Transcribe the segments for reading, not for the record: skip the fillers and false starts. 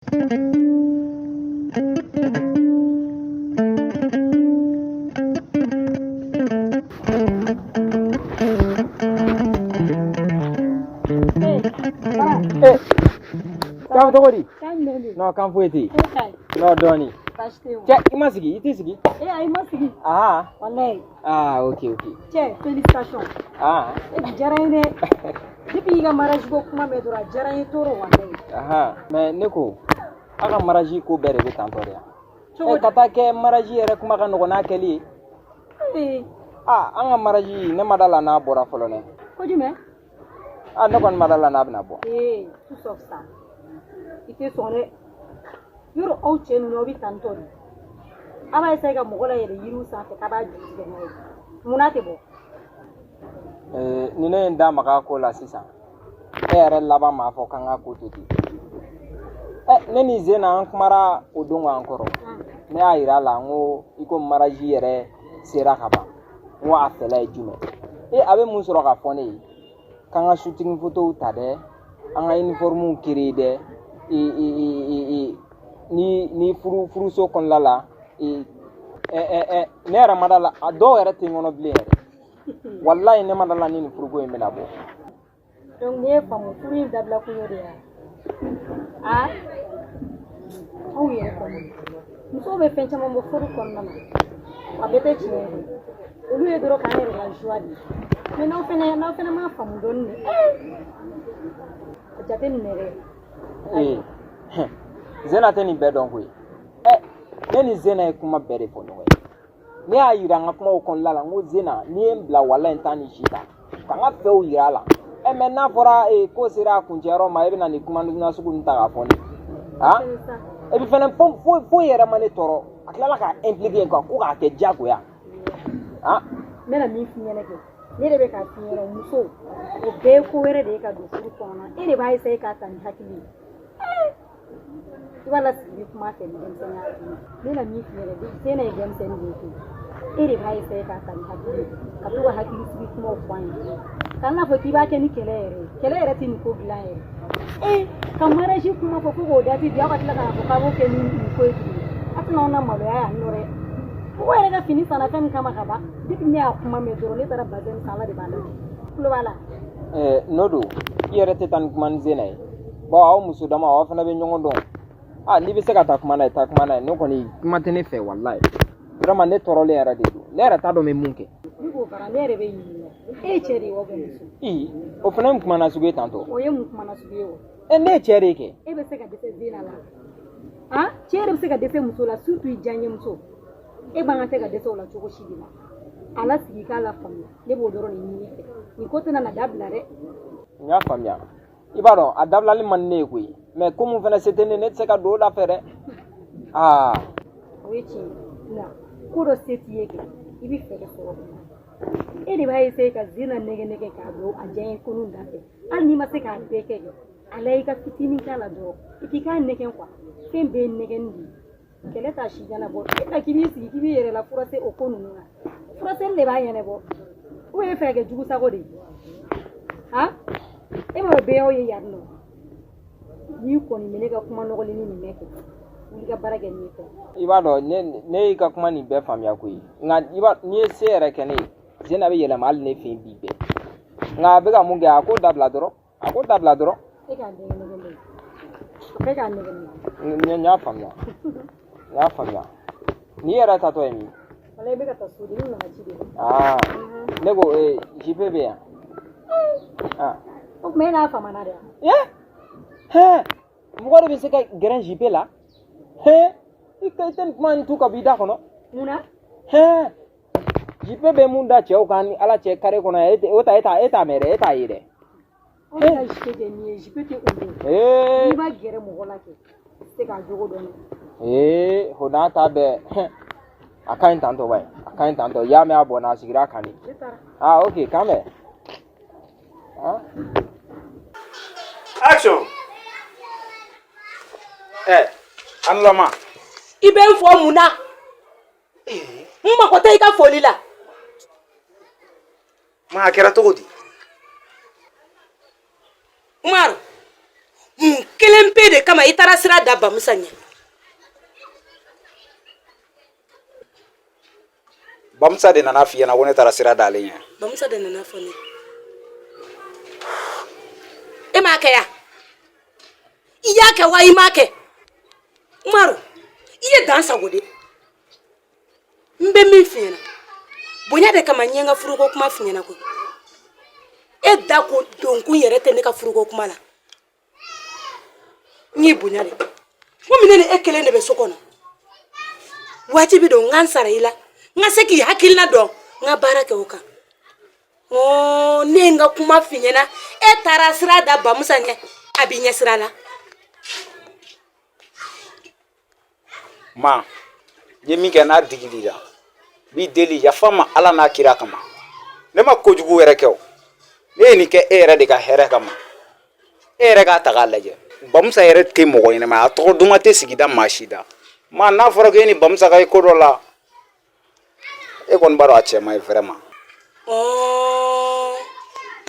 Kan cogo di? Non, kan foyi tɛ yen. Non, dɔɔni. Cɛ, i ma sigi, i t'i sigi? Eh, ayi, ma sigi. Ah. Walayi. Ah, ok, ok. Cɛ, félicitations. Ah. E bi diyara n ye dɛ. Depuis i ka mariage ko kuma mɛn dɔrɔn, a diyara n ye trop walayi. Ahan, mais ne ko, aw ka mariage ko bɛɛ de bɛ tantɔ de yan. Cogo Eh, ka taa kɛ mariage yɛrɛ kuma ka nɔgɔn n'a kɛli ye. di? Ah, an ka mariage ne ma da la n'a bɔra fɔlɔ dɛ. Ko jumɛn? Ah, ne kɔni ma da la n'a bɛna bɔ. Ee, tout sauf ça. I tɛ sɔn dɛ. Yɔrɔ aw cɛ ninnu aw bɛ tantɔ de. A b'a essayer ka mɔgɔ layɛlɛ yiriw sanfɛ k'a b'a ju tigɛ n'a ye. Munna tɛ bɔ? Eh, ni ne ye n da maga a ko la sisan, e yɛrɛ laban m'a fɔ k'an ka ko to ten. Eh, ne ni Zena an kumara o don an kɔrɔ. Ne y'a yira a la n ko i ko mariage yɛrɛ sera ka ban. N ko a fɛla ye jumɛn? E a bɛ mun sɔrɔ ka fɔ ne ye? K'an ka shooting photow ta dɛ, an ka uniforme créer dɛ, e, e, e, e, e, ni furu furuso kɔnɔna la, e, ɛ, ɛ, ɛ, ne yɛrɛ ma da la, a dɔw yɛrɛ tɛ n kɔnɔ bilen yɛrɛ. Walayi ne ma da la ni nin furuko in bɛna bɔ. Donc n'i ye faamu furu in dabila kun y'o de ye wa? A aw yɛrɛ kɔni musow bɛ fɛn caman bɔ furu kɔnɔna na, a bɛɛ tɛ tiɲɛ ye. Olu ye dɔrɔn k'an yɛrɛ la joie de ye. Mais n'aw fɛnɛ m'a faamu dɔɔni de, a jateminɛ dɛ. Ee, Zena tɛ nin bɛɛ dɔn koyi. Ɛ, ne ni Zena ye kuma bɛɛ de fɔ ɲɔgɔn ye. Ne y'a yira n ka kumaw kɔnɔna la n ko Zena n'i ye n bila walayi n t'a ni si ta ka n ka fɛw yira a la. Ɛ, mais n'a fɔra ee ko sera a kuncɛyɔrɔ ma, e bɛna nin kuma nasugu ninnu ta k'a fɔ ne ye. Han? Et puis fɛnɛ foyi foyi yɛrɛ ma ne tɔɔrɔ. A tilala k'a impliquer quoi ko k'a kɛ diyagoya. Han? N bɛna min f'i ɲɛna kɛ, ne de bɛ k'a f'i ɲɛna, muso o bɛɛ ye ko wɛrɛ de ye ka don furu kɔnɔna. E de b'a essayer k'a ta ni hakili ye. I b'a lasigi, i bɛ kuma a fɛ ni denmisɛnninya hakili ye. N bɛna min f'i ɲɛna, Zena ye denmisɛnnin de ye koyi. E de b'a essayer k'a ta ni hakili ye, ka to ka hakili sigi kumaw fɔ an ye. Kan'a fɔ k'i b'a kɛ ni kɛlɛ yɛrɛ ye. Kɛlɛ yɛrɛ tɛ nin ko dilan yɛrɛ. Ee, ka mariage kuma fɔ ko k'o date di, aw ka tila k'a fɔ k'a b'o kɛ ni nin ko ye tuguni. A tɛna aw na maloya yan nɔ dɛ. Mɔgɔ yɛrɛ ka fini sanna fɛn min kama ka ban, depuis ne y'a kuma mɛn dɔrɔn, ne taara bazɛn san, Ala de b'a lajɛ. Tulo b'a la. Ɛɛ, n'o don, i yɛrɛ tɛ taa ni kuma ni Zena ye. Bon, aw muso dama aw fana bɛ ɲɔgɔn dɔn. Ah, n'i bɛ se ka taa kuma n'a ye, taa kuma n'a ye. Ne kɔni kuma tɛ ne fɛ walayi. Vraiment ne tɔɔrɔlen yɛrɛ de don. Ne yɛrɛ t'a dɔn n bɛ mun kɛ. Ne k'o fara ne yɛrɛ bɛ ɲininka. E ye cɛ de ye wa muso? Ii, o fana ye mun kuma nasugu ye tantɔ? O ye mun kuma nasugu ye o? E, ne ye cɛ de ye kɛ. E bɛ se ka dɛsɛ Zena la? Han? Cɛ yɛrɛ bɛ se ka dɛsɛ muso la, surtout i diyaɲɛ muso. E man kan tɛ ka dɛsɛ o la cogo si de la. A lasigi k'a la faamuya. Ne b'o dɔrɔn de ɲini i fɛ. Nin ko tɛna na dabila dɛ. N y'a faamuya. I b'a dɔn a dabilali man di ne ye koyi. Mais ko mun fana se tɛ ne, ne tɛ se ka don o da fɛ dɛ. Aa. O ye tiɲɛ ye. Nka ko dɔ se t'i ye kɛ, i bɛ fɛɛrɛ sɔrɔ o la. E de b'a essayer ka Zena nɛgɛ nɛgɛ k'a don a diyaɲɛ ko da fɛ. Hali n'i ma se k'a bɛɛ kɛ kɛ, a la i ka fitinin k'a la dɔrɔn. I k'i k'a nɛgɛn quoi. Fɛn bɛɛ ye nɛgɛnni de ye. Kɛlɛ t'a si ɲɛnabɔ. E ta k'i b'i sigi k'i b'i yɛrɛ la furase o ko ninnu na. Furaseli de b'a ɲɛnabɔ. Ou bien e fɛ ka kɛ jugu sago de ye? Han? E m'a dɔn bɛɛ y'aw ye yan nɔ. N'i kɔni bɛ ne ka kuma nɔgɔlennin nin mɛn kɛ, wuli ka baara kɛ n'i fɛ. I b'a dɔn ne y'i ka kuma nin bɛɛ faamuya koyi. Nka i b'a n'i ye se yɛrɛ kɛ ne ye, Zena bɛ yɛlɛma hali ne fɛ yen bi bɛɛ. Nka a bɛ ka mun kɛ, a k'o dabila dɔrɔn. A k'o dabila dɔrɔn. E k'a nɛgɛ nɛgɛ dɛ. E k'a nɛgɛ nɛgɛ. N y'a faamuya. N y'a faamuya. N'i yɛrɛ tatɔ ye min? Wala i bɛ ka taa so de, n nana ci de la. Aa, ne ko ee jupe bɛ yan. Ah. O tuma e n'a famana de wa? Eh? Hɛn, mɔgɔ de bɛ se ka gɛrɛn jupe la? Hɛn, i tɛ nin kuma in tu ka bɔ i da kɔnɔ. Mun na? Hɛn, jupe bɛ mun da cɛw kan ni Ala cɛ kare kɔnɔ yan, e tɛ o ta e t'a mɛn dɛ, e t'a ye dɛ. Anw ka jupe tɛ nin ye, jupe tɛ o don. Ee. N'i ma gɛrɛ mɔgɔ la kɛ, i tɛ se k'a jogo dɔn dɛ. Ee, o n'a ta bɛɛ, a ka ɲi tantɔ wa, a ka ɲi tantɔ. I y'a mɛn a bɔnna a sigira a kan de. Ne taara. Ah, ok, k'an bɛn. Ah. Action! Ɛ, an lama. I bɛ n fɔ mun na? N mako tɛ i ka foli la. Ma a kɛra cogo di? Umaru, Mun kelen pe de kama i taara sira da Bamusa ɲɛ? Bamusa de nana f'i ɲɛna ko ne taara sira d'ale ɲɛ. Bamusa de nana fɔ ne. E m'a kɛ ya? I y'a kɛ wa i m'a kɛ? Umaru, i ye dan sago de. N bɛ min f'i ɲɛna, bonya de kama n ye n ka furuko kuma f'i ɲɛna koyi. E da ko donkun yɛrɛ tɛ ne ka furuko kuma la. N y'i bonya de. Komi ne ni e kelen de bɛ so kɔnɔ, wajibi don n ka n sara i la, n ka se k'i hakilina dɔn, n ka baara kɛ o kan. Ne ye n ka kuma f'i ɲɛna, e taara sira da Bamusa ɲɛ, a b'i ɲɛ sira la. Ma, n ye min kɛ n'a digil'i la, n b'i deli yafa n ma Ala n'a kira kama. Ne ma kojugu yɛrɛ kɛ o, ne ye nin kɛ e yɛrɛ de ka hɛrɛ kama. E yɛrɛ k'a ta k'a lajɛ, Bamusa yɛrɛ tɛ mɔgɔ ɲɛnama ye, a tɔgɔ duman tɛ sigida maa si da. Ma, n'a fɔra ko e ni Bamusa ka ye ko dɔ la, e kɔni b'a dɔn a cɛ man ɲi vraiment.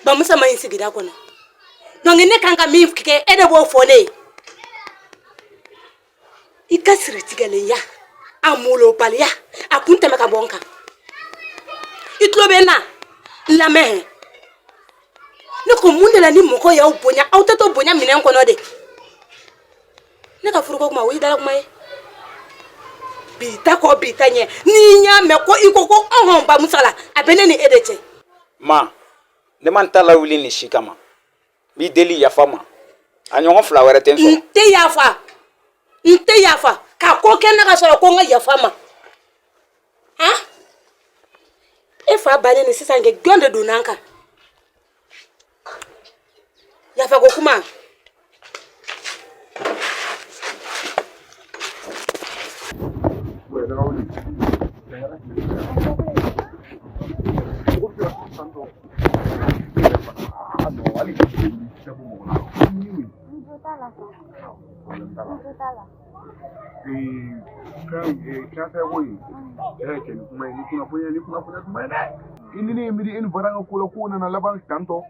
Bamusa man ɲi sigida kɔnɔ, donc ne kan ka min kɛ, e de b'o fɔ ne ye. I ka siritigɛlenya, a molobaliya, a kun tɛmɛ ka bɔ n kan. I tulo bɛ n na, n lamɛn. Ne ko mun de la ni mɔgɔ y'aw bonya, aw tɛ to bonya minɛn kɔnɔ de? Ne ka furuko kuma, o y'i dala kuma ye. Bi ta kɔ, bi ta ɲɛ, n'i y'a mɛn ko i ko ko ɔhɔn Bamusa la, a bɛ ne ni e de cɛ. Ma, ne ma n ta lawuli nin si kama. N b'i deli yafa ma, a ɲɔgɔn fila wɛrɛ tɛ n sɔrɔ. N tɛ yafa, n tɛ yafa ka ko kɛ ne ka sɔrɔ ko n ka yafa ma. Han, e fa bannen ni sisan kɛ, jɔn de donna an kan? Yafa ko kuma. I ni ne ye miiri e ni bɔra an ka ko la, ko nana laban tantɔ.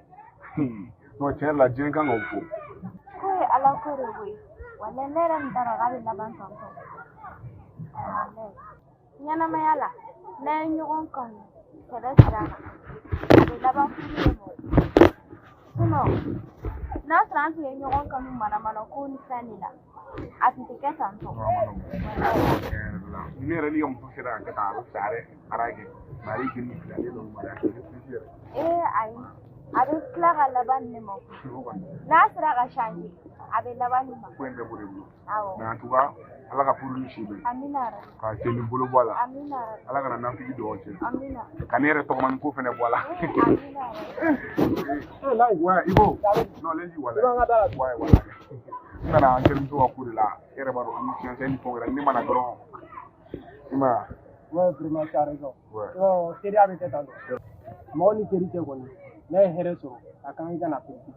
Non, tiɲɛ yɛrɛ la, diɲɛ kan k'aw fo. Ko ye Ala ko de koyi. Walayi, ne yɛrɛ tun t'a dɔn k'a bɛ laban tantɔ. Walayi, ɲɛnamaya la, n'an ye ɲɔgɔn kanu sɛbɛ sira kan, a bɛ laban furu de ma. Sinon n'a sɔrɔ an tun ye ɲɔgɔn kanu manamana ko ni fɛn de la, a tun tɛ kɛ tantɔ. Ne yɛrɛ ni ka muso sera ka kɛ tan, a bɛ fisaya dɛ. Ara kɛ mɛ ale jeli filɛ, ale dɔn mara yɛrɛ. Ee ayi, a bɛ tila ka laban nin de ma. N'a sera ka changer, a bɛ laban nin ma. Ko in bɛɛ b'o de bolo. Awɔ. Mais en tout cas, Ala ka furu ni si bɛn. Amina yarabi. Ka cɛ ni bolo bɔ a la. Amina yarabi. Ala kana nafigi don aw cɛ. Amina. Ka ne yɛrɛ tɔgɔma ni ko fɛnɛ bɔ a la. Amina yarabi. Ouais, Ibo. Non, lundi, voilà. Ouais, voilà. N nana an terimuso ka ko de la. E yɛrɛ b'a dɔn ni fiançailles ni fɛnw kɛra, ne ma na dɔrɔn. I ma ye. Ouais, vraiment, tu as raison. Ouais. Bon, teriya bɛ kɛ tan tɔ. Mɔgɔ ni teri cɛ kɔni, n'a ye hɛrɛ sɔrɔ, a kan i ka na apprécier.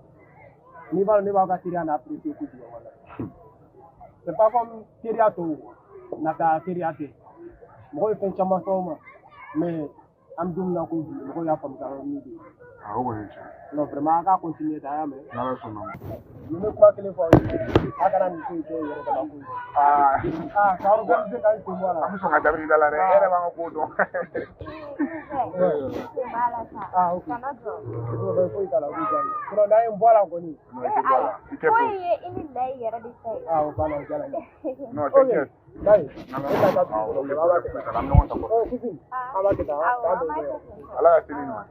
N'i b'a dɔn ne b'aw ka teriya na apprécier kojugu wala. C'est pas comme teriya tɔw, nata teriya tɛ. Mɔgɔ ye fɛn caman fɔ aw ma, mais an bɛ don min na ko bi, mɔgɔw y'a faamu k'a min bɛ yen. Ah, o kɔni ye tiɲɛ. Non, vraiment, a k'a continuer tan, a y'a mɛn. N'Ala sɔnna ma. N bɛ kuma kelen fɔ aw ye, a kana nin ko in kɛ yɛrɛ dama ko ye. Ah, Ah, k'aw organiser k'an sen bɔ a la. An bɛ sɔn ka dabiri da la dɛ. E yɛrɛ b'an ka ko dɔn. Sen b'a la sa. Ah, ok. Kana jɔ. Foyi t'a la, o b'i diya n ye. Sinon n'an ye n bɔ a la kɔni. Non, i tɛ bɔ a la. I tɛ Ko bɔ. in ye i ni Layi yɛrɛ de ta ye. Ah, o banna, o diyara n ye. Non, t'inquiète. Layi, N'Ala e ka taa sɔnna. dugu Awɔ, kɔnɔ, an b'a kɛ tan. an bɛ ɲɔgɔn ta kɔfɛ. Ɔ, Fifi, an b'a kɛ tan, Awɔ, k'an an bɛn b'a o kɛ ten. Ala ka sini ɲuman.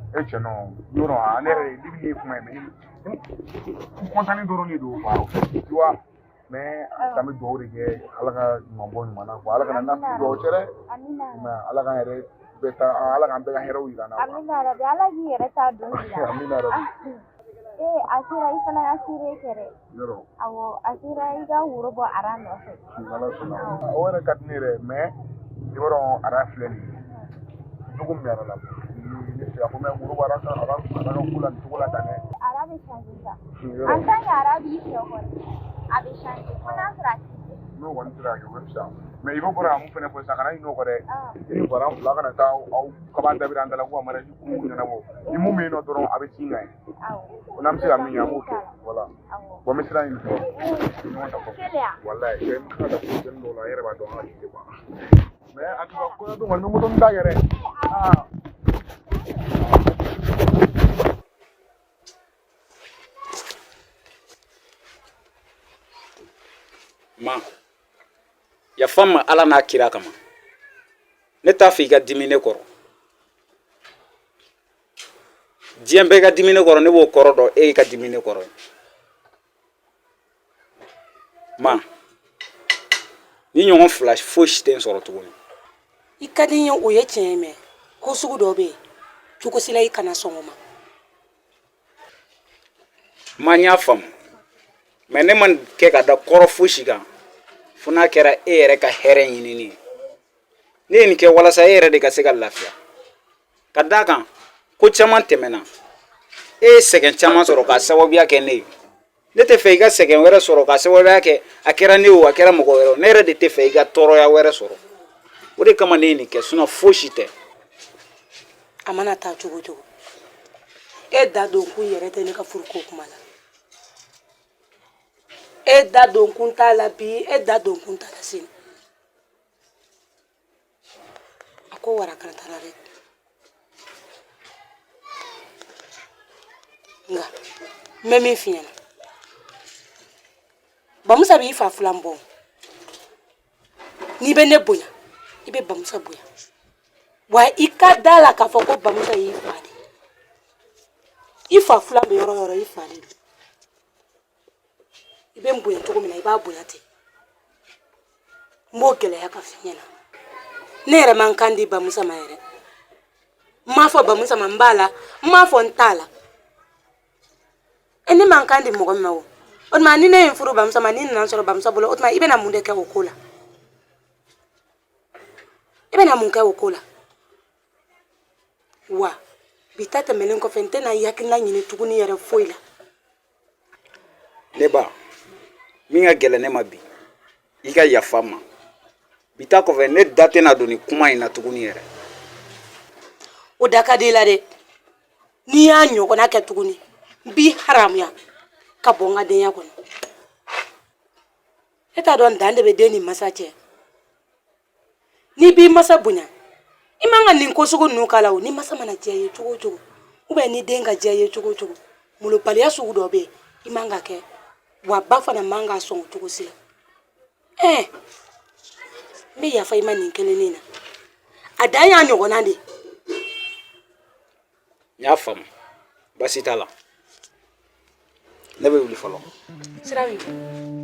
E cɛ nɔ, yɔrɔ a ne yɛrɛ depuis ne ye kuma in mɛn, n kɔntannen dɔrɔn de don quoi, tu vois. Mais an bɛ dugawu de kɛ, Ala ka ɲuman bɔ ɲuman na quoi, Ala kana nafigi don aw cɛ dɛ. Amina. Mais Ala k'an yɛrɛ bɛɛ ta, Ala k'an bɛɛ ka hɛrɛw yira an na quoi. Amina yarabi, Ala k'i yɛrɛ ta don yira. Amina yarabi. Ee, a sera i fana ka seere kɛ dɛ. Yɔrɔ. Awɔ, a sera i ka woro bɔ ara nɔfɛ. N'Ala sɔnna. O yɛrɛ ka di ne yɛrɛ, mais i b'a dɔn ara filɛ nin ye. Jogo min bɛ ara la, ne tɛ se k'a fɔ mais woro bɔ ara ka ara ara ka ko la nin cogo la tan dɛ. Ara bɛ changer sa. Yɔrɔ. En tant que ara b'i fɛ kɔni, a bɛ changer fo n'a sɔrɔ a t'i fɛ. N'o kɔni sera ka kɛ, o bɛ fisaya. Mais i bɛ bɔra ka mun fɛnɛ fɔ sisan, kana ɲinɛ o kɔ dɛ. I ni Baran fila kana taa aw kaba dabiri an da la ko ka mariage kun ɲɛnabɔ. Ni mun bɛ yen nɔ dɔrɔn, a bɛ ci n kan ye. O n'an bɛ se ka min kɛ, an b'o kɛ. Voilà. Bon, n bɛ sira ɲini fɔlɔ. Ɲɔgɔn ta kɔfɛ. Walayi, cɛ, n kan ka taa ko misɛnnin dɔw la, e yɛrɛ b'a dɔn an ka si tɛ ban. Mais en tout cas, kɔɲɔ don kɔni, n bɛ moto ta kɛ dɛ. Ah. Ma, yafa n ma Ala n'a kira kama. Ne t'a fɛ i ka dimi ne kɔrɔ. Diɲɛ bɛɛ ka dimi ne kɔrɔ, ne b'o kɔrɔ dɔn. E ka dimi ne kɔrɔ, ma, ni ɲɔgɔn fila fosi tɛ n sɔrɔ tuguni. I ka di n ye, o ye tiɲɛ ye, mais ko sugu dɔ bɛ yen, cogo si la i kana sɔn o ma. Ma, n y'a faamu, mais ne ma kɛ ka da kɔrɔ fosi kan fo n'a kɛra e yɛrɛ ka hɛrɛ ɲinini ye. Ne ye nin kɛ walasa e yɛrɛ de ka se ka lafiya, ka d'a kan ko caman tɛmɛna, e ye sɛgɛn caman sɔrɔ k'a sababuya kɛ ne ye. Ne tɛ fɛ i ka sɛgɛn wɛrɛ sɔrɔ k'a sababuya kɛ, a kɛra ne o, a kɛra mɔgɔ wɛrɛ o, ne yɛrɛ de tɛ fɛ i ka tɔɔrɔya wɛrɛ sɔrɔ. O de kama ne ye nin kɛ, sinon fosi tɛ. A mana taa cogo cogo, e da don kun yɛrɛ tɛ ne ka furuko kuma la. E da don kun t'a la bi, e da don kun t'a la sini. A ko wara kana taa la dɛ. Nka n bɛ min f'i ɲɛna, Bamusa b'i fa filan bɔ. N'i bɛ ne bonya, i bɛ Bamusa bonya. Wa i ka da la k'a fɔ ko Bamusa y'i fa de. I fa filan bɛ yɔrɔ o yɔrɔ, i fa de don. I bɛ n bonya cogo min na, i b'a bonya ten. N b'o gɛlɛya ka f'i ɲɛna. Ne yɛrɛ man kan di Bamusa ma yɛrɛ. N m'a fɔ Bamusa ma n b'a la, n m'a fɔ n t'a la. E, ne man kan di mɔgɔ min ma, o o tuma ni ne ye n furu Bamusa ma, ni nana sɔrɔ Bamusa bolo, o tuma i bɛna mun de kɛ o ko la? I bɛna mun kɛ o ko la? Wa bi ta tɛmɛnen kɔfɛ, n tɛna i hakilina ɲini tuguni yɛrɛ foyi la. Ne ba, min ka gɛlɛn ne ma bi, i ka yafa n ma. Bi ta kɔfɛ, ne da tɛna don nin kuma in na tuguni yɛrɛ. O da ka di i la dɛ. N'i y'a ɲɔgɔnna kɛ tuguni, n b'i haramuya ka bɔ n ka denya kɔnɔ. E t'a dɔn dan de bɛ den ni masa cɛ. N'i b'i masa bonya, i man ka nin ko sugu ninnu k'a la. O ni masa mana diya i ye cogo o cogo, ou bien ni den ka diya i ye cogo o cogo, molobaliya sugu dɔ bɛ yen, i man ka kɛ. Wa ba fana man ka sɔn o cogo si la. Ɛɛ, n bɛ yafa i ma nin kelennin na. A dan y'a ɲɔgɔnna de. N y'a faamu, baasi t'a la. Ne bɛ wuli fɔlɔ. Sira b'i bolo.